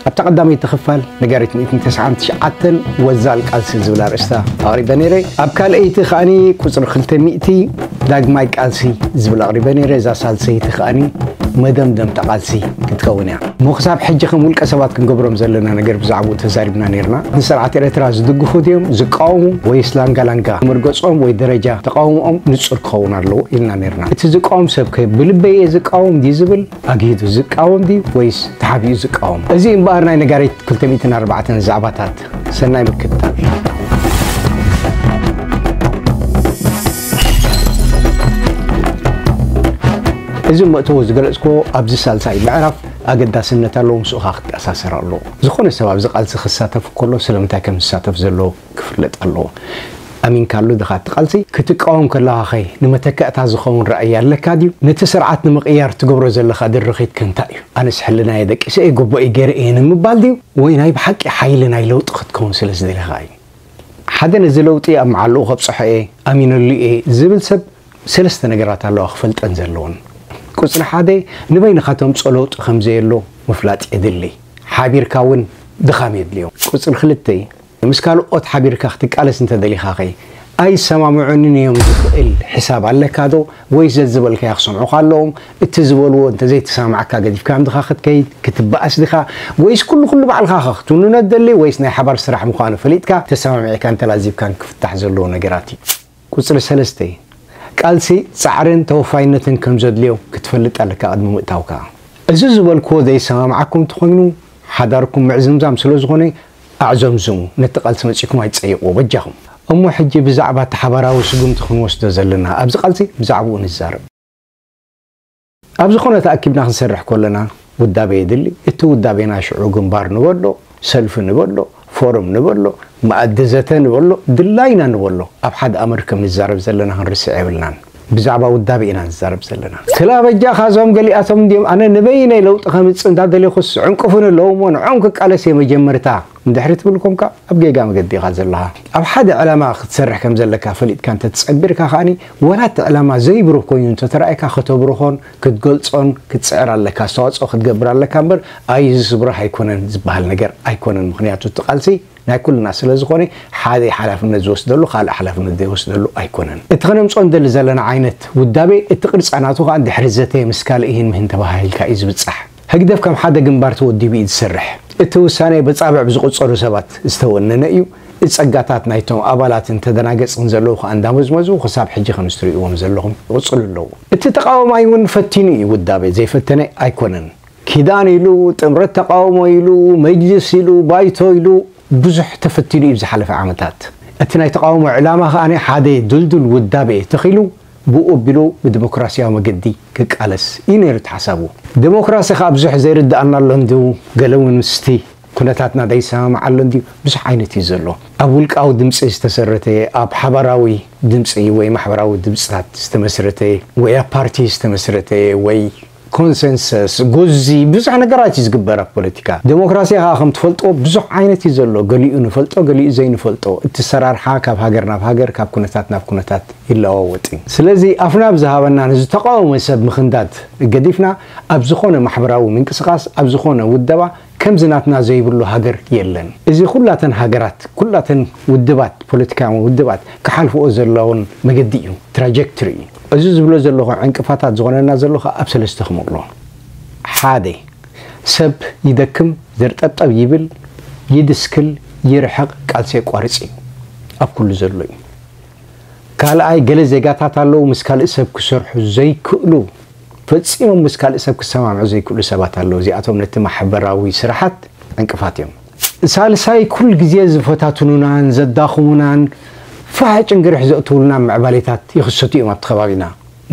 ኣብታ ቀዳመይቲ ክፋል ነጋሪት ሚእትን ተስዓን ትሽዓተን ወዛል ቃልሲ ዝብል ኣርእስታ ኣቕሪበ ነይረ። ኣብ ካልኣይቲ ከኣኒ ቁጽሪ ክልተ ሚእቲ ዳግማይ ቃልሲ ዝብል ኣቕሪበ ነይረ። እዛ ሳልሰይቲ ከኣኒ መደምደምታ ቃልሲ ክትከውን እያ። እሞ ክሳብ ሕጂ ከም ውልቀ ሰባት ክንገብሮም ዘለና ነገር ብዛዕባኡ ተዛሪብና ነይርና። ንስርዓት ኤርትራ ዝድግፉ ድዮም ዝቃወሙ ወይስ ላንጋ ላንጋ? መርገጾም ወይ ደረጃ ተቃውሞኦም ንጹር ክኸውን ኣለዎ ኢልና ነይርና። እቲ ዝቃወም ሰብ ከ ብልበይ እየ ዝቃወም ድዩ ዝብል ኣግሂዱ ዝቃወም ድዩ ወይስ ተሓቢኡ ዝቃወም? እዚ እምበኣር ናይ ነጋሪት ክልተ ሚእትን ኣርባዕተን ዛዕባታት። ሰናይ ምክትታል። እዚ መእተዊ ዝገለጽክዎ ኣብዚ ሳልሳይ ምዕራፍ ኣገዳስነት ኣለዎ፣ ምስኡ ኸኣ ክተኣሳሰር ኣለዎ። ዝኾነ ሰብ ኣብዚ ቃልሲ ክሳተፍ ከሎ ስለምንታይ ከም ዝሳተፍ ዘለዎ ክፍለጥ ኣለዎ። ኣሚንካሉ ድኻ እቲ ቃልሲ ክትቃወም ከለኻ ኸይ ንመተካእታ ዝኸውን ራእይ ኣለካ ድዩ? ነቲ ስርዓት ንምቕያር ትገብሮ ዘለኻ ድርኺት ከ እንታይ እዩ? ኣነስ ሕልናየ ደቂሰ እየ፣ ጎቦ እየ ገይረ እየ ንምባል ድዩ? ወይ ናይ ብሓቂ ሓይሊ ናይ ለውጢ ክትከውን ስለ ዝደለኻ እዩ? ሓደ ነዚ ለውጢ ኣብ መዓልኡ ከብጽሖ እየ፣ ኣሚነሉ እየ ዝብል ሰብ ሰለስተ ነገራት ኣለዋ ክፈልጠን ዘለዎን። ቁጽሪ ሓደ፣ ንበይንኻ ተምጽኦ ለውጢ ከም ዘየሎ ምፍላጥ የድሊ። ሓቢርካ እውን ድኻም የድልዮ። ቁጽሪ ክልተ፣ ምስ ካልኦት ሓቢርካ ክትቃለስ እንተደሊኻኸ ኣይሰማምዑንን እዮም ዝኽእል ሕሳብ ኣለካ ዶ? ወይስ ዘዝበልካዮ ክሰምዑኻ ኣለዎም? እቲ ዝበልዎ እንተዘይተሰማማዕካ ገዲፍካዮም ድኻ ክትከይድ ክትበኣስ ዲኻ? ወይስ ኩሉ ኩሉ ባዕልኻ ኸ ክትውንኖ ትደሊ? ወይስ ናይ ሓባር ስራሕ ምዃኑ ፈሊጥካ ተሰማሚዕካን ተላዚብካን ክፍታሕ ዘለዎ ነገራት እዩ? ቁጽሪ ሰለስተ፣ ቃልሲ ጻዕርን ተወፋይነትን ከም ዘድልዮ ክትፈልጥ ኣለካ ቅድሚ ምእታውካ። እዚ ዝበልክዎ ዘይሰማምዓኩም እንተኾይኑ ሓዳርኩም ምዕዝምዛም ስለ ዝኾነ ኣዕዘምዝሙ፣ ነቲ ቃልሲ መጺእኩም ኣይትጸይቕዎ በጃኹም። እሞ ሕጂ ብዛዕባ እቲ ሓባራዊ ስጉምቲ ክንወስዶ ዘለና ኣብዚ ቃልሲ ብዛዕባኡ ንዛረብ። ኣብ ዝኾነ ተኣኪብና ክንሰርሕ ከለና ውዳቤ የድሊ። እቲ ውዳቤና ሽዑ ግንባር ንበሎ፣ ሰልፊ ንበሎ፣ ፎረም ንበሎ፣ መኣዲ ዘተ ንበሎ፣ ድላይና ንበሎ። ኣብ ሓደ ኣምር ከም ንዛረብ ዘለና ክንርስዕ የብልናን። ብዛዕባ ውዳቤ ኢና ንዛረብ ዘለና። ክላ በጃኻ እዞም ገሊኣቶም እንድዮም ኣነ ንበይነይ ለውጢ ከምጽእ እንዳደለኹስ ዕንቅፉኒ ኣለዉ እሞ ንዖም ክቃለስ እየ መጀመርታ እንድሕሪ ትብል ኮንካ ኣብ ጌጋ መገዲ ኢኻ ዘለኻ። ኣብ ሓደ ዕላማ ክትሰርሕ ከም ዘለካ ፈሊጥካ እንተትጸንቢርካ ከኣኒ ወላ እቲ ዕላማ ዘይብሩህ ኮይኑ እንተተራእየካ ከተብርኾን ክትገልጾን ክትጽዕር ኣለካ፣ ኣስተዋጽኦ ክትገብር ኣለካ እምበር ኣይ እዚ ስብራህ ኣይኮነን ዝበሃል ነገር ኣይኮነን። ምኽንያቱ እቲ ቃልሲ ናይ ኩልና ስለ ዝኾነ ሓደ ሓላፍነት ዝወስደሉ ካልእ ሓላፍነት ዘይወስደሉ ኣይኮነን። እቲ ከነምጽኦ እንደሊ ዘለና ዓይነት ውዳቤ እቲ ቅርጻ ናቱ ከኣ ድሕሪ ዘተ ምስ ካልእ ይህን ምህን ተባሃሂልካ እዩ ዝብጻሕ። ህግደፍ ከም ሓደ ግንባር ተወዲቡ እዩ ዝሰርሕ። እቲ ውሳኔ በጻብዕ ብዝቑጸሩ ሰባት ዝተወነነ እዩ። እቲ ጸጋታት ናይቶም ኣባላትን ተደናገጽትን ዘለዉ ከኣ እንዳመዝመዙ ክሳብ ሕጂ ከም ዝትርእይዎም ዘለኹም ይቕጽሉ ኣለዉ። እቲ ተቓዋማይ እውን ፈቲኑ እዩ ውዳቤ፣ ዘይፈተነ ኣይኮነን። ኪዳን ኢሉ፣ ጥምረት ተቓውሞ ኢሉ፣ መጅልስ ኢሉ፣ ባይቶ ኢሉ ብዙሕ ተፈቲኑ እዩ ዝሓለፈ ዓመታት። እቲ ናይ ተቓውሞ ዕላማ ከኣ ሓደ ድልዱል ውዳቤ ተኺሉ ብኡ ኣቢሉ ብዲሞክራሲያዊ መገዲ ክቃለስ እዩ ነይሩ እቲ ሓሳቡ። ዲሞክራሲ ከኣ ብዙሕ ዘይርድኣና ኣሎ እንድዩ፣ ገለ እውን ምስቲ ኩነታትና ዘይሰማማዕ ኣሎ እንድዩ፣ ብዙሕ ዓይነት እዩ ዘሎ። ኣብ ውልቃዊ ድምፂ ዝተሰረተ፣ ኣብ ሓባራዊ ድምፂ ወይ ማሕበራዊ ድምፅታት ዝተመስረተ ወይ ኣብ ፓርቲ ዝተመስረተ ወይ ኮንሰንሰስ፣ ጎዚ፣ ብዙሕ ነገራት እዩ ዝግበር ኣብ ፖለቲካ። ዴሞክራሲ ከኣ ከም ትፈልጦ ብዙሕ ዓይነት እዩ ዘሎ። ገሊኡ ንፈልጦ፣ ገሊኡ ዘይንፈልጦ። እቲ ሰራርሓ ካብ ሃገር ናብ ሃገር፣ ካብ ኩነታት ናብ ኩነታት ይለዋወጥ እዩ። ስለዚ ኣፍና ብዝሃበና ንዝተቃወመ ሰብ ምኽንዳድ ገዲፍና ኣብ ዝኾነ ማሕበራዊ ምንቅስቃስ፣ ኣብ ዝኾነ ውደባ ከምዚ ናትና ዘይብሉ ሃገር የለን። እዚ ኩላተን ሃገራት፣ ኩላተን ውድባት፣ ፖለቲካዊ ውድባት ክሓልፍኦ ዘለውን መገዲ እዩ፣ ትራጀክትሪ እዩ። እዚ ዝብሎ ዘለኹ ዕንቅፋታት ዝኾነና ዘሎ ከኣ ኣብ ሰለስተ ክመቕሎ። ሓደ፣ ሰብ ይደክም፣ ዘርጠብጠብ ይብል፣ ይድስክል፣ ይርሕቕ፣ ቃልሲ የቋርጽ እዩ። ኣብ ኩሉ ዘሎ እዩ። ካልኣይ፣ ገለ ዜጋታት ኣለዉ ምስ ካልእ ሰብ ክሰርሑ ዘይክእሉ፣ ፈጺሞም ምስ ካልእ ሰብ ክሰማምዑ ዘይክእሉ ሰባት ኣለዉ። እዚኣቶም ነቲ ማሕበራዊ ስራሓት ዕንቅፋት እዮም። ሳልሳይ፣ ኩል ግዜ ዝፈታትኑናን ዘዳኽሙናን ፋሕ ጭንግርሕ ዘእትውልና ምዕባሌታት ይኽሰቱ እዮም ኣብቲ ከባቢና።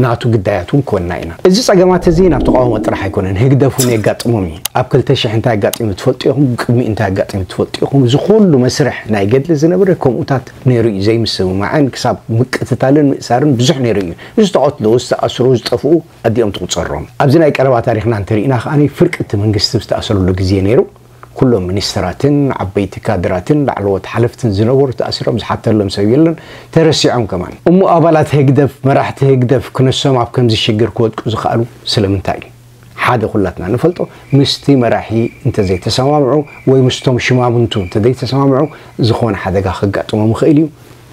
ናቱ ግዳያት እውን ኮንና ኢና። እዚ ጸገማት እዚ ናብ ተቃውሞ ጥራሕ ኣይኮነን፣ ህግደፍ እውን የጋጥሞም እዩ። ኣብ ክልተ ሽሕ እንታይ ኣጋጢሙ ትፈልጡ ኢኹም፣ ቅድሚኡ እንታይ ኣጋጢሙ ትፈልጡ ኢኹም። እዚ ኩሉ መስርሕ ናይ ገድሊ ዝነበረ ከምኡታት ነይሩ እዩ። ዘይምስምማዕን ክሳብ ምቅትታልን ምእሳርን ብዙሕ ነይሩ እዩ። ዝተቐትሉ፣ ዝተኣስሩ፣ ዝጠፍኡ ኣዲኦም ትቑጸሮም። ኣብዚ ናይ ቀረባ ታሪኽና እንተሪእና ከኣ ፍርቂ እቲ መንግስቲ ዝተኣሰረሉ ግዜ ነይሩ። ኩሎም ሚኒስተራትን ዓበይቲ ካድራትን ላዕለዎት ሓለፍትን ዝነበሩ ተኣሲሮም ዝሓተሎም ሰብ የለን፣ ተረሲዖም ከማን። እሞ ኣባላት ህግደፍ፣ መራሕቲ ህግደፍ ክነሶም ኣብ ከምዚ ሽግር ክወድቁ ዝኸኣሉ ስለምንታይ እዩ? ሓደ ኩላትና ንፈልጦ፣ ምስቲ መራሒ እንተዘይተሰማምዑ ወይ ምስቶም ሽማምንቱ እንተዘይተሰማምዑ፣ ዝኾነ ሓደጋ ከጋጥሞም ይኽእል እዩ።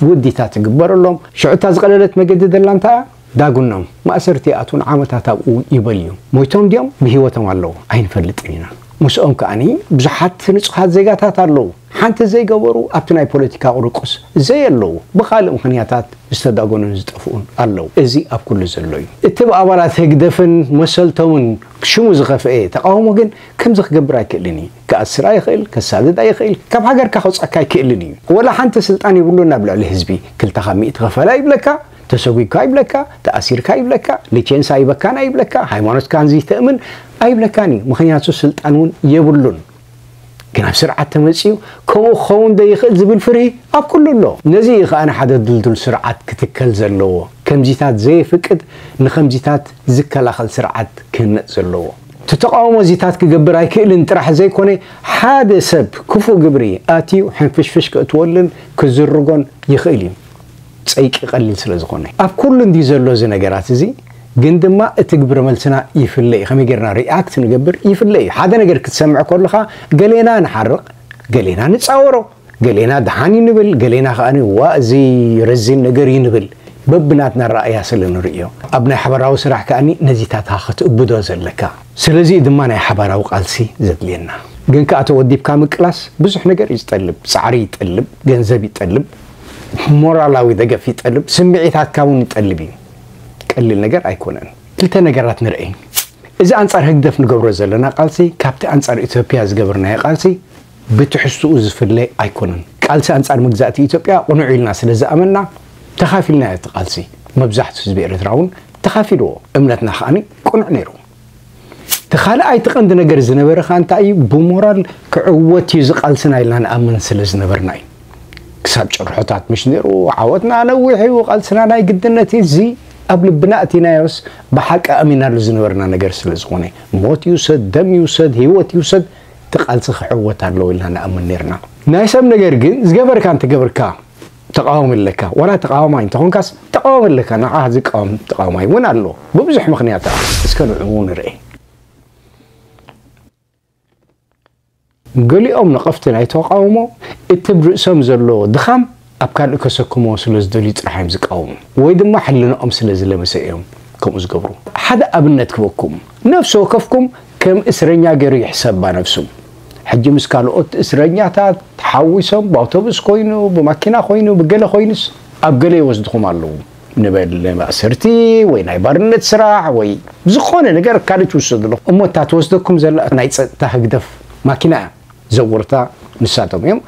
ውዲታት ይግበረሎም። ሽዑ እታ ዝቐለለት መገዲ ደላ እንታይ እያ? ዳጉኖም ማእሰርቲ ይኣትዉን ዓመታት ኣብኡ ይበልዩ። ሞይቶም ድዮም ብህይወቶም ኣለዉ? ኣይንፈልጥን ኢና። ምስኦም ከኣኒ ብዙሓት ንጹሃት ዜጋታት ኣለዉ። ሓንቲ ዘይገበሩ ኣብቲ ናይ ፖለቲካ ቁርቁስ ዘየለዉ፣ ብኻልእ ምኽንያታት ዝተዳጎኑን ዝጠፍኡን ኣለዉ። እዚ ኣብ ኩሉ ዘሎ እዩ። እቲ ብኣባላት ህግደፍን መሰልቶምን ሽሙ ዝኸፍአ ተቃውሞ ግን ከምዚ ክገብር ኣይክእልን እዩ። ክኣስር ኣይኽእል፣ ከሳድድ ኣይኽእል፣ ካብ ሃገርካ ከውጻካ ኣይክእልን እዩ። ወላ ሓንቲ ስልጣን የብሉን ኣብ ልዕሊ ህዝቢ። ክልተ ካብ ሚእቲ ከፈላ ይብለካ፣ ተሰጒግካ ይብለካ፣ ተኣሲርካ ይብለካ፣ ሊቼንሳ ይበካን ኣይብለካ፣ ሃይማኖትካ ዘይተእምን ኣይብለካን እዩ። ምኽንያቱ ስልጣን እውን የብሉን። ግን ኣብ ስርዓት ተመጺኡ ከምኡ ክኸውን ዶ ይኽእል ዝብል ፍርሂ ኣብ ኩሉ ኣሎ። ነዚ እዩ ከኣ ንሓደ ድልዱል ስርዓት ክትከል ዘለዎ። ከምዚታት ዘየፍቅድ ንኸምዚታት ዝከላኸል ስርዓት ክህነጽ ዘለዎ። እቲ ተቃውሞ እዚታት ክገብር ኣይክእልን ጥራሕ ዘይኮነ፣ ሓደ ሰብ ክፉእ ግብሪ ኣትዩ ሕንፍሽፍሽ ከእትወልን ክዝርጎን ይኽእል እዩ። ጸይቂ ቀሊል ስለ ዝኾነ። ኣብ ኩሉ እንዲ ዘሎ እዚ ነገራት እዚ ግን ድማ እቲ ግብረ መልስና ይፍለ እዩ። ከመይ ጌርና ሪኣክት ንገብር ይፍለ እዩ። ሓደ ነገር ክትሰምዕ ከለኻ ገሌና ንሓርቕ፣ ገሌና ንጻወሮ፣ ገሌና ደሓን እዩ ንብል፣ ገሌና ከኣ ዋ እዚ ረዚን ነገር እዩ ንብል። በብናትና ረኣያ ስለ ንርእዮ። ኣብ ናይ ሓበራዊ ስራሕ ከኣ ነዚታት ክትእብዶ ዘለካ። ስለዚ ድማ ናይ ሓባራዊ ቃልሲ ዘድልየና። ግን ከኣ ተወዲብካ ምቅላስ ብዙሕ ነገር እዩ ዝጠልብ። ጻዕሪ ይጠልብ፣ ገንዘብ ይጠልብ፣ ሞራላዊ ደገፍ ይጠልብ፣ ስምዒታትካ እውን ይጠልብ እዩ። ቀሊል ነገር ኣይኮነን። ክልተ ነገራት ንርአይ። እዚ ኣንጻር ህግደፍ ንገብሮ ዘለና ቃልሲ ካብቲ ኣንጻር ኢትዮጵያ ዝገበርናዮ ቃልሲ ብትሕዝትኡ ዝፍለ ኣይኮነን። ቃልሲ ኣንጻር መግዛእቲ ኢትዮጵያ ቅኑዕ ኢልና ስለ ዝኣመንና ተኻፊልናዮ እቲ ቃልሲ። መብዛሕትኡ ህዝቢ ኤርትራ እውን ተኻፊልዎ። እምነትና ከኣ ቅኑዕ ነይሩ። እቲ ካልኣይ እቲ ቀንዲ ነገር ዝነበረ ከኣ እንታይ እዩ? ብሞራል ክዕወት እዩ እዚ ቃልስና ኢልና ንኣምን ስለ ዝነበርና እዩ። ክሳብ ጭርሖታት ምሽ ነይሩ፣ ዓወትና ነዊሕ እዩ፣ ቃልስና ናይ ግድነት እዩ። እዚ ኣብ ልብና ኣእቲናዮስ ብሓቂ ኣሚናሉ ዝነበርና ነገር ስለ ዝኾነ፣ ሞት ይውሰድ፣ ደም ይውሰድ፣ ህይወት ይውሰድ፣ እቲ ቃልሲ ክዕወት ኣለዎ ኢልና ንኣምን ነርና። ናይ ሰብ ነገር ግን ዝገበርካ እንተገበርካ ተቃዋሚ ኣለካ፣ ዋላ ተቃዋማይ እንተኾንካስ ተቃዋሚ ኣለካ። ንዓ ዝቃወም ተቃዋማይ እውን ኣሎ ብብዙሕ ምኽንያታት። እስከ ንዕኡ ንርኤ። ገሊኦም ነቐፍቲ ናይ ተቃውሞ እቲ ብርእሶም ዘሎ ድኻም ኣብ ካልእ ከሰክምዎ ስለ ዝደልዩ ጥራሕ እዮም ዝቃወሙ፣ ወይ ድማ ሕልንኦም ስለ ዝለመሰ እዮም ከምኡ ዝገብሩ። ሓደ ኣብነት ክበኩም፣ ነፍሲ ወከፍኩም ከም እስረኛ ገይሩ ይሕሰባ ነፍሱ። ሕጂ ምስ ካልኦት እስረኛታት ተሓዊሶም ብኣውቶቡስ ኮይኑ፣ ብማኪና ኮይኑ፣ ብገለ ኮይኑስ ኣብ ገለ ይወስድኹም ኣለዉ። ንበል ማእሰርቲ ወይ ናይ ባርነት ስራሕ ወይ ዝኾነ ነገር ካልእ ትውሰዱ ኣለኹም። እሞ እታ ትወስደኩም ዘላ ናይ ጸጥታ ህግደፍ ማኪና እያ። ዘወርታ ንሳቶም እዮም።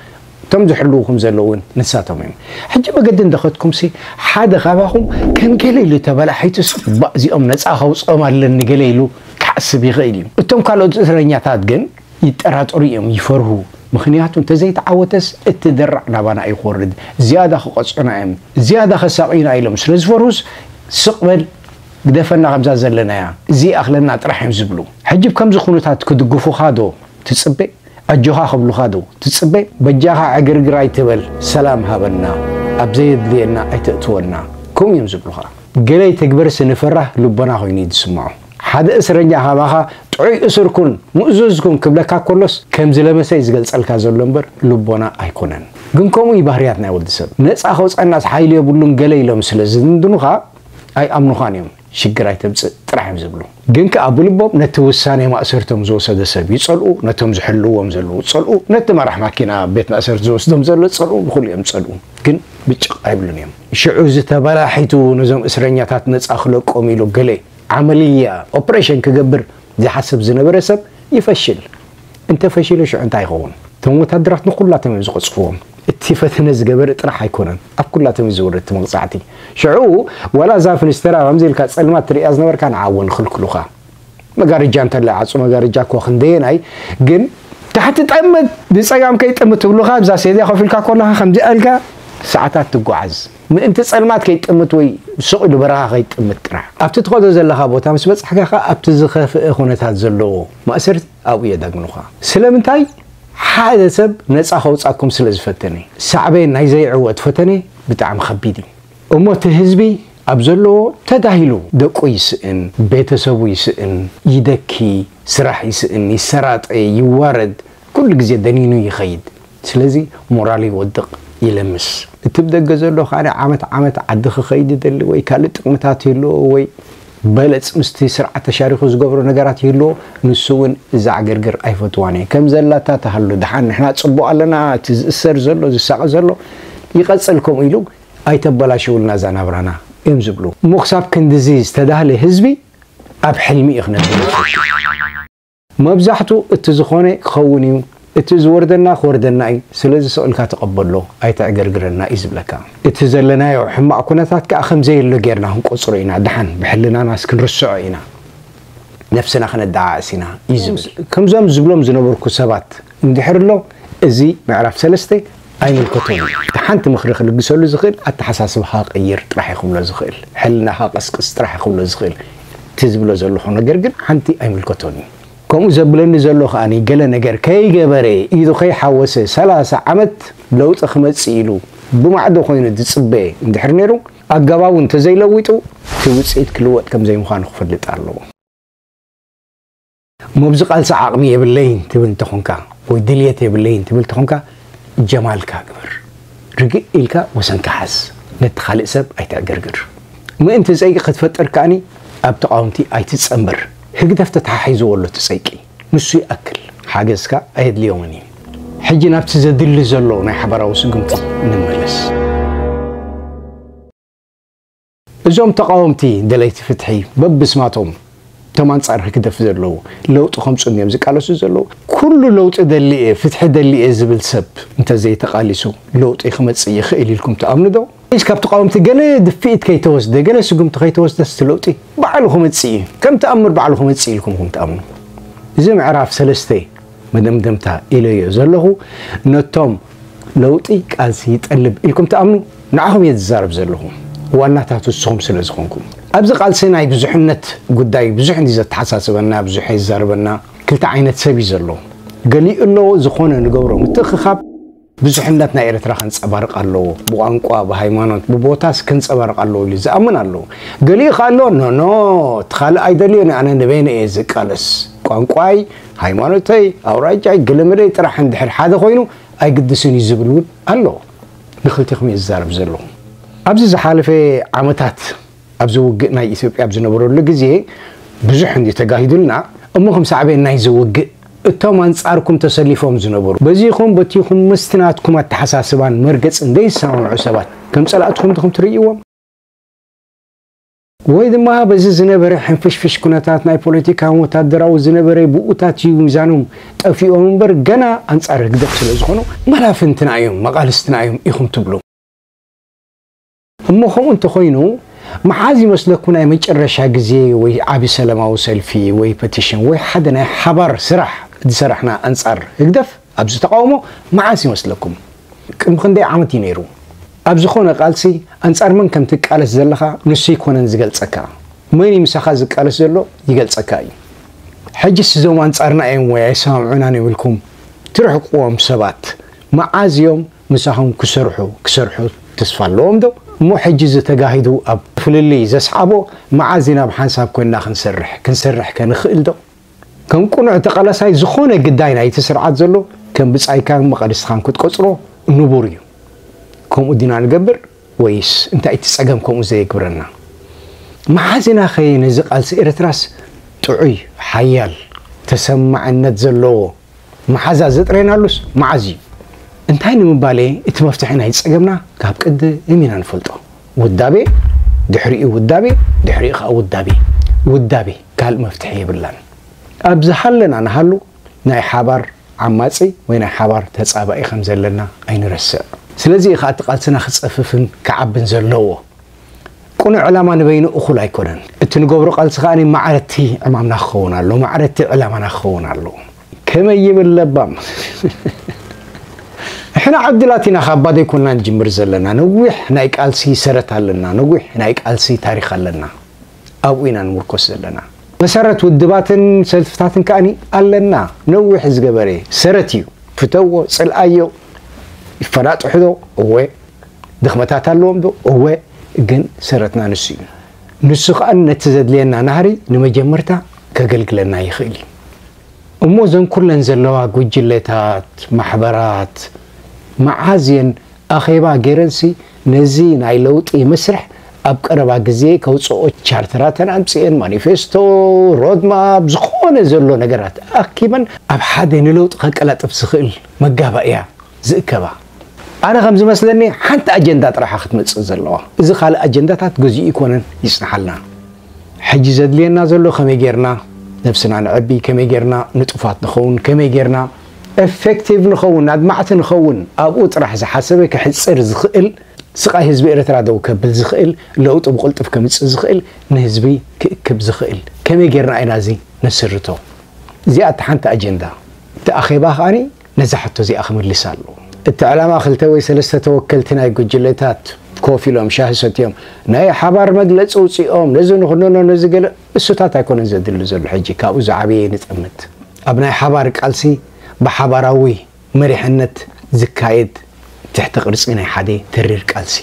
እቶም ዝሕልውኹም ዘለዉ እውን ንሳቶም እዮም። ሕጂ መገዲ እንደኸድኩምሲ ሓደ ካባኹም ከም ገለ ኢሉ ተበላሒቱስ ባእ እዚኦም ነጻ ከውፅኦም ኣለኒ ገለ ኢሉ ክሓስብ ይኽእል እዩ። እቶም ካልኦት እስረኛታት ግን ይጠራጠሩ እዮም፣ ይፈርሁ። ምኽንያቱ እንተዘይተዓወተስ እቲ ደራዕ ናባና እዩ ክወርድ፣ ዝያዳ ክቐፅዑና እዮም፣ ዝያዳ ከሳቕዩና ኢሎም ስለ ዝፈርሁስ ስቕ በል ግደፈና ከምዛ ዘለናያ እዚ ይኣኽለና ጥራሕ እዮም ዝብሉ። ሕጂ ብከምዚ ኩነታት ክድግፉኻ ዶ ትጽበ? ኣጆኻ ክብሉኻ ዶ ትጽበ? በጃኻ ዕግርግር ኣይትበል፣ ሰላም ሃበና፣ ኣብ ዘየድልየና ኣይተእትወና። ከምኡ እዮም ዝብሉኻ። ገለ ይትግበርሲ ንፈራህ ልቦና ኮይኑ እዩ ዝስምዖ። ሓደ እስረኛ ካባኻ ጥዑይ እሱር ኩን፣ ምእዙዝ ኩን ክብለካ ከሎስ ከም ዝለመሰ እዩ ዝገልጸልካ ዘሎ እምበር ልቦና ኣይኮነን። ግን ከምኡ እዩ ባህርያት ናይ ወዲ ሰብ። ነጻ ከውጸናስ ሓይሊ የብሉን ገለ ኢሎም ስለ ዝድንድኑኻ ኣይኣምኑኻን እዮም። ሽግር ኣይተምጽእ ጥራሕ እዮም ዝብሉ። ግን ከኣ ብልቦም ነቲ ውሳኔ ማእሰርቶም ዝወሰደ ሰብ ይጸልኡ፣ ነቶም ዝሕልዎም ዘለዉ ይጸልኡ፣ ነቲ መራሕ ማኪና ቤት ማእሰርቲ ዝወስዶም ዘሎ ይጸልኡ፣ ንኹሉ እዮም ዝጸልኡ። ግን ብጭቕ ኣይብሉን እዮም። ሽዑ እዚ ተበላሒቱ ነዞም እስረኛታት ነጻ ክለቆም ኢሉ ገለ ዓመልያ ኦፕሬሽን ክገብር ዝሓስብ ዝነበረ ሰብ ይፈሽል። እንተ ፈሺሉ ሽዑ እንታይ ይኸውን? እቶም ወታደራት ንኹላቶም እዮም ዝቐጽፍዎም። እቲ ፈተነ ዝገበረ ጥራሕ ኣይኮነን፣ ኣብ ኩላቶም እዩ ዝወርድ እቲ መቕጻዕቲ። ሽዑ ዋላ እዛ ፍንጅተራ ከምዚ ኢልካ ጸልማት ትርእያ ዝነበርካ ንዓ እውን ይኽልክሉኻ። መጋረጃ እንተሎ ይዓጹ፣ መጋረጃ እኮ ክንደየናይ፣ ግን ታሕቲ ጠምት ብጸጋም ከይጥምት ትብሉኻ። ኣብዛ ሴድያ ኮፍ ኢልካ ከለኻ ከምዚ ኣልካ ሰዓታት ትጓዓዝ። ምእንቲ ጸልማት ከይጥምት ወይ ስቕ ኢሉ በረኻ ከይጥምት ጥራሕ። ኣብቲ ትኸዶ ዘለኻ ቦታ ምስ በጻሕካ ከኣ ኣብቲ ዝኸፍአ ኩነታት ዘለዎ ማእሰርቲ ኣብኡ የዳግኑኻ። ስለምንታይ? ሓደ ሰብ ነጻ ከውጻኩም ስለ ዝፈተነ። ሳዕቤን ናይ ዘይዕወት ፈተነ ብጣዕሚ ከቢድ እዩ። እሞ እቲ ህዝቢ ኣብ ዘለዎ ተዳሂሉ ደቁ ይስእን፣ ቤተሰቡ ይስእን፣ ይደኪ፣ ስራሕ ይስእን፣ ይሰራጠ፣ ይዋረድ፣ ኩሉ ግዜ ደኒኑ ይኸይድ። ስለዚ ሞራሉ ይወድቕ፣ ይለምስ። እቲ ብደገ ዘሎ ከኣ ዓመት ዓመት ዓዲ ክኸይድ ይደሊ ወይ ካልእ ጥቕምታት ይህልዎ ወይ በለጽ ምስቲ ስርዓት ተሻሪኹ ዝገብሮ ነገራት ይህልዎ፣ ንሱ እውን እዛ ዕግርግር ኣይፈትዋን እየ። ከም ዘላታ ትሃሉ፣ ደሓን ንሕና ጽቡቕ ኣለና፣ እቲ ዝእሰር ዘሎ፣ ዝሳቐ ዘሎ ይቐጽል ከምኡ ኢሉ ኣይተበላሽውልና እዛ ናብራና እዮም ዝብሉ። እሞ ክሳብ ክንድዚ ዝተዳህለ ህዝቢ ኣብ ሕልሚ እዩ ክነብር። መብዛሕቱ እቲ ዝኾነ ክኸውን እዩ፣ እቲ ዝወርደና ክወርደና እዩ። ስለዚ ስቕ ኢልካ ተቐበሎ፣ ኣይተዕገርግረና እዩ ዝብለካ። እቲ ዘለናዮ ሕማቕ ኩነታት ከኣ ከም ዘየሎ ጌርና ክንቆጽሮ ኢና። ደሓን ብሕልናናስ ክንርስዖ ኢና። ነፍስና ከነደዓዕስ ኢና እዩ ዝብል። ከምዞም ዝብሎም ዝነበርኩ ሰባት እንድሕር ኣሎ፣ እዚ ምዕራፍ ሰለስተ ኣይምልከቶን እዩ። እቲ ሓንቲ ምኽሪ ክልግሰሉ ዝኽእል፣ ኣተሓሳስባኻ ቀይር ጥራሕ እዩ ክብሎ ዝኽእል፣ ሕልናኻ ቀስቅስ ጥራሕ እዩ ክብሎ ዝኽእል። እቲ ዝብሎ ዘለኹ ነገር ግን ሓንቲ ኣይምልከቶን እዩ። ከምኡ ዘብለኒ ዘሎ ከኣ ገለ ነገር ከይገበረ፣ ኢዱ ከይሓወሰ ሰላሳ ዓመት ለውጢ ክመጽእ ኢሉ ብማዕዶ ኮይኑ ዝጽበ እንድሕር ነይሩ፣ ኣገባቡ እንተዘይለዊጡ፣ እቲ ውጽኢት ክልወጥ ከም ዘይምዃኑ ክፈልጥ ኣለዎ። መብዚ ቃልሲ ዓቕሚ የብለይን ትብል እንተኾንካ፣ ወይ ድልየት የብለይን ትብል እንተኾንካ፣ ጀማልካ ግበር። ርግእ ኢልካ ወሰንካ ሓዝ። ነቲ ካልእ ሰብ ኣይተዕገርግር። ምእንቲ ጸይቂ ክትፈጥር ከኣኒ ኣብ ተቓወምቲ ኣይትጸንበር። ህግደፍ ተተሓሒዝዎ ኣሎ እቲ ጸይቂ። ንሱ ይኣክል። ሓገዝካ ኣየድልዮምን እዩ። ሕጂ ናብቲ ዘድሊ ዘሎ ናይ ሓባራዊ ስጉምቲ ንመለስ። እዞም ተቓወምቲ ደለይቲ ፍትሒ በብስማቶም፣ እቶም ኣንጻር ህግደፍ ዘለዉ፣ ለውጢ ከምጽኡኒ እዮም ዝቃለሱ ዘለዉ፣ ኩሉ ለውጢ ደሊ እየ፣ ፍትሒ ደሊ እየ ዝብል ሰብ እንተዘይተቓሊሱ ለውጢ ክመጽእ ይኽእል ኢልኩም ትኣምኑ ዶ? ወይስ ካብ ተቓወምቲ ገለ ድፍኢት ከይተወስደ፣ ገለ ስጉምቲ ከይተወስደስ እቲ ለውጢ ባዕሉ ክመጽእ እዩ፣ ከም ተኣምር ባዕሉ ክመጽእ ኢልኩም ኢኹም ትኣምኑ? እዚ ምዕራፍ ሰለስተ መደምደምታ ኢለዮ ዘለኹ፣ ነቶም ለውጢ ቃልሲ ይጠልብ ኢልኩም ትኣምኑ፣ ንዓኹም እየ ዝዛረብ ዘለኹ፣ ዋናታት ንስኹም ስለ ዝኾንኩም። ኣብዚ ቃልሲ ናይ ብዙሕነት ጉዳይ ብዙሕ እንዲ ዘተሓሳስበና፣ ብዙሕ የዛርበና። ክልተ ዓይነት ሰብ እዩ ዘሎ። ገሊኡ ኣሎ ዝኾነ ንገብሮ ምትእኽኻብ ብዙሕነት ናይ ኤርትራ ከንጸባርቕ ኣለዎ፣ ብቋንቋ፣ ብሃይማኖት፣ ብቦታስ ከንጸባርቕ ኣለዎ ኢሉ ዝኣምን ኣሎ። ገሊኡ ከኣ ኣሎ፣ ኖ፣ ኖ፣ እቲ ካልእ ኣይደልዮን፣ ኣነ ንበይነ እየ ዝቃለስ። ቋንቋይ፣ ሃይማኖተይ፣ ኣውራጃይ፣ ገለመለይ ጥራሕ እንድሕር ሓደ ኮይኑ ኣይግድስን እዩ ዝብል እውን ኣሎ። ንክልቲኹም እየ ዝዛረብ ዘለኹ። ኣብዚ ዝሓለፈ ዓመታት ኣብዚ ውግእ ናይ ኢትዮጵያ ኣብ ዝነበረሉ ግዜ ብዙሕ እንዲ ተጋሂዱልና፣ እሞ ከም ሳዕቤን ናይዚ ውግእ እቶም ኣንጻርኩም ተሰሊፎም ዝነበሩ፣ በዚኹም በቲኹም ምስቲ ናትኩም ኣተሓሳስባን መርገጽን ዘይሰማምዑ ሰባት ከም ጸላእትኹም ዲኹም ትርእይዎም? ወይ ድማ በዚ ዝነበረ ሕንፍሽፍሽ ኩነታት ናይ ፖለቲካን ወታደራዊ ዝነበረ ብኡታት እዩ ሚዛኖም ጠፊኦም እምበር ገና ኣንጻር ህግደፍ ስለ ዝኾኑ መላፍንትና እዮም፣ መቓልስትና እዮም ኢኹም ትብሉ? እሞ ከምኡ እንተኾይኑ፣ መዓዝ ይመስለኩም ናይ መጨረሻ ግዜ ወይ ዓቢ ሰላማዊ ሰልፊ ወይ ፐቲሽን ወይ ሓደ ናይ ሓባር ስራሕ ዝሰራሕና ኣንጻር ህግደፍ ኣብዚ ተቃውሞ መዓዝ ይመስለኩም? ቅድሚ ክንደይ ዓመት እዩ ነይሩ? ኣብ ዝኾነ ቃልሲ ኣንጻር መን ከም ትቃለስ ዘለኻ ንሱ ኣይኮነን ዝገልጸካ። መን እዩ ምሳኻ ዝቃለስ ዘሎ ይገልጸካ እዩ። ሕጂስ እዞም ኣንጻርና እዮም ወይ ኣይሰማምዑናን ይብልኩም ትርሕቅዎም ሰባት መዓዝ እዮም ምሳኹም ክሰርሑ፣ ክሰርሑ ተስፋ ኣለዎም ዶ? እሞ ሕጂ እዚ ተጋሂዱ ኣብ ፍልልይ ዘስዓቦ መዓዝ ኢና ብሓንሳብ ኮይንና ክንሰርሕ፣ ክንሰርሕ ከ ንኽእል ዶ? ከም ቅኑዕ ተቓላሳይ ዝኾነ ግዳይ ናይቲ ስርዓት ዘሎ ከም ብጻይካን መቓልስትኻን ክትቆጽሮ ንቡር እዩ። ከምኡ ዲና ንገብር ወይስ እንታይ እቲ ጸገም ከምኡ ዘየግብረና? መዓዝ ኢና ኸ ነዚ ቃልሲ ኤርትራስ ጥዑይ፣ ሓያል፣ ተሰማዕነት ዘለዎ መሓዛ ዘጥረየናሉስ መዓዝ እዩ? እንታይ ንምባል እቲ መፍትሒ ናይ ጸገምና ካብ ቅድም ኢና ንፈልጦ። ውዳቤ፣ ድሕሪኡ ውዳቤ፣ ድሕሪኡ ኸኣ ውዳቤ። ውዳቤ፣ ካልእ መፍትሒ የብላን። ኣብ ዝሃለና ንሃሉ ናይ ሓባር ዓማጺ ወይ ናይ ሓባር ተጻባኢ ከም ዘለና ኣይንረስዕ። ስለዚ እዩ ኸኣ እቲ ቃልስና ክጸፍፍን ክዓብን ዘለዎ። ቅኑዕ ዕላማ ንበይኑ እኹል ኣይኮነን። እቲ ንገብሮ ቃልሲ ከኣ ማዕረቲ ዕማምና ክኸውን ኣሎ፣ ማዕረቲ ዕላማና ክኸውን ኣሎ። ከመይ ይብል ለባም? ንሕና ዓዲ ላቲና ካብ ባዶ ኣይኮንና ንጅምር ዘለና። ነዊሕ ናይ ቃልሲ ሰረት ኣለና፣ ነዊሕ ናይ ቃልሲ ታሪኽ ኣለና። ኣብኡ ኢና ንምርኮስ ዘለና። መሰረት ውድባትን ሰልፍታትን ከኣ ኣለና። ነዊሕ ዝገበረ ሰረት እዩ። ፍተዎ፣ ጽልኣዮ፣ ይፈናጥሑ ዶ? እወ። ድኽመታት ኣለዎም ዶ? እወ። ግን ሰረትና ንሱ እዩ። ንሱ ከኣ ነቲ ዘድልየና ናህሪ ንመጀመርታ ከገልግለና ይኽእል እዩ። እሞ እዘን ኩለን ዘለዋ ጉጅለታት፣ ማሕበራት መዓዝ እየን ኣኼባ ገይረንሲ ነዚ ናይ ለውጢ መስርሕ ኣብ ቀረባ ግዜ ከውፅኦ ቻርተራተን ኣምፅኤን፣ ማኒፌስቶ፣ ሮድማፕ፣ ዝኾነ ዘሎ ነገራት ኣኪበን ኣብ ሓደ ንለውጢ ከቀላጥፍ ዝኽእል መጋባእያ ዝእከባ? ኣነ ከም ዝመስለኒ ሓንቲ ኣጀንዳ ጥራሓ ክትመፅእ ዘለዋ። እዚ ካልእ ኣጀንዳታት ገዚኡ ይኮነን ይፅንሓልና። ሕጂ ዘድልየና ዘሎ ከመይ ጌርና ነብስና ንዕቢ፣ ከመይ ጌርና ንጡፋት ንኸውን፣ ከመይ ጌርና ኤፌክቲቭ ንኸውን፣ ኣድማዕቲ ንኸውን፣ ኣብኡ ጥራሕ ዝሓሰበ ክሕፅር ዝኽእል፣ ስቓይ ህዝቢ ኤርትራ ደው ከብል ዝኽእል፣ ለውጢ ብቕልጡፍ ከምፅእ ዝኽእል፣ ንህዝቢ ክእክብ ዝኽእል ከመይ ጌርና ኢና እዚ ነስርቶ? እዚኣ እታ ሓንቲ ኣጀንዳ። እቲ ኣኼባ ከኣኒ ነዛ ሕቶ እዚኣ ክምልስ ኣለዎ። እቲ ዕላማ ክልተ ወይ ሰለስተ ተወከልቲ ናይ ጉጅለታት ኮፍ ኢሎም ሻሂ ሰትዮም ናይ ሓባር መግለፂ ውፅኦም ነዚ ንኹንኖ ነዚ ገለ እሱታት ኣይኮነን ዘድሊ ዘሎ። ሕጂ ካብኡ ዝዓበየ ንጠምት። ኣብ ናይ ሓባር ቃልሲ ብሓባራዊ መሪሕነት ዝካየድ ትሕቲ ቅርፂ ናይ ሓደ ተሪር ቃልሲ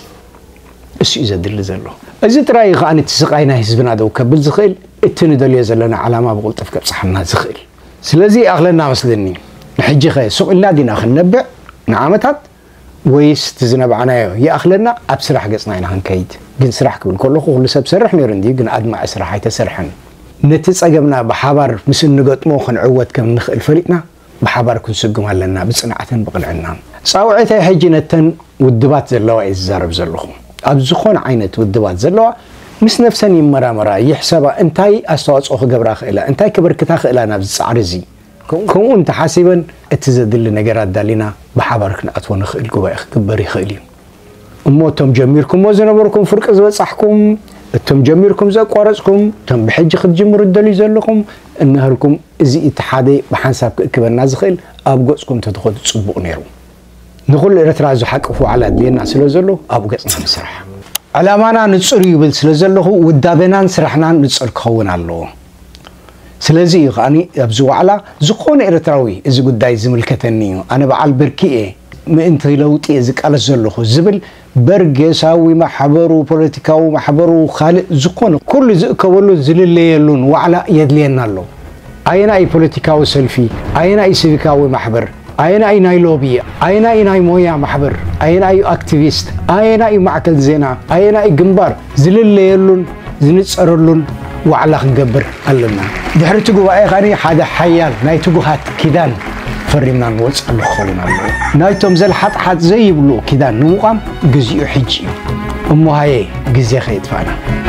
እሱ እዩ ዘድሊ ዘሎ። እዚ ጥራይ እዩ ከኣ እቲ ስቓይ ናይ ህዝብና ደው ከብል ዝኽእል፣ እቲ ንደልዮ ዘለና ዓላማ ብቕልጡፍ ከብፅሓና ዝኽእል። ስለዚ ይኣኽለና መስለኒ። ንሕጂ ኸ ሱቕ ኢልና ዲና ክንነብዕ ንዓመታት፣ ወይስ እቲ ዝነባዕናዮ ይኣኽለና ኣብ ስራሕ ገፅና ኢና ክንከይድ? ግን ስራሕ ክብል ከለኹ ኩሉ ሰብ ሰርሕ ነይሩ እንድዩ፣ ግን ኣድማዒ ስራሕ ኣይተሰርሐን። ነቲ ጸገምና ብሓባር ምስ እንገጥሞ ክንዕወት ከም እንኽእል ፈሊጥና ብሓባር ክንስጉም ኣለና፣ ብጽንዓትን ብቕንዕናን። ጻውዒተይ ሕጂ ነተን ውድባት ዘለዋ እየ ዝዛረብ ዘለኹ። ኣብ ዝኾነ ዓይነት ውድባት ዘለዋ ምስ ነፍሰን ይመራመራ፣ ይሕሰባ፣ እንታይ ኣስተዋጽኦ ክገብራ ክእላ፣ እንታይ ከበርክታ ክእላ ናብዚ ጻዕሪ እዚ። ከም-፣ ከምኡ እንተሓሲበን እቲ ዘድሊ ነገር ኣዳሊና ብሓባር ክንኣትዎ ንኽእል ጉባኤ ክግበር ይኽእል እዩ። እሞ እቶም ጀሚርኩሞ ዝነበርኩም ፍርቂ ዝበጻሕኩም፣ እቶም ጀሚርኩም ዘቋረጽኩም፣ እቶም ብሕጂ ክትጅምሩ ትደልዩ ዘለኹም፣ እነሀልኩም እዚ እቲ ሓደ ብሓንሳብ ክእክበና ዝኽእል ኣብ ገጽኩም ተትኸዱ ጽቡቕ ነይሩ። ንኹሉ ኤርትራ ዝሓቅፍ ዋዕላ ኣድልየና ስለ ዘሎ ኣብኡ ገጽና ንስራሕ። ዕላማና ንጹር እዩ ይብል ስለ ዘለኹ ውዳበናን ስራሕናን ንጹር ክኸውን ኣለዎ። ስለዚ እዩ ከኣኒ ኣብዚ ዋዕላ ዝኾነ ኤርትራዊ እዚ ጉዳይ ዝምልከተኒ እዩ፣ ኣነ በዓል ብርኪ እየ፣ ምእንቲ ለውጢ እየ ዝቃለስ ዘለኹ ዝብል በርጌሳዊ ማሕበሩ፣ ፖለቲካዊ ማሕበሩ፣ ካልእ ዝኾነ ኩሉ ዝእከበሉን ዝልለየሉን ዋዕላ የድልየና ኣሎ። ኣየናይ ፖለቲካዊ ሰልፊ፣ ኣየናይ ሲቪካዊ ማሕበር፣ ኣየናይ ናይ ሎቢ፣ ኣየናይ ናይ ሞያ ማሕበር፣ ኣየናይ ኣክቲቪስት፣ ኣየናይ ማዕከል ዜና፣ ኣየናይ ግንባር ዝልለየሉን ዝንጸረሉን ዋዕላ ክንገብር ኣለና። ድሕሪ እቲ ጉባኤ ከኣ ሓደ ሓያል ናይ ትጉሃት ኪዳን ፈሪምና ንወጽኣሉ ክኸውን ኣለዎ። ናይቶም ዘልሓጥሓጥ ዘይብሉ ኪዳን ንምቋም ግዜኡ ሕጂ እዩ። እሞ ሃየ ግዜ ከየጥፋእና።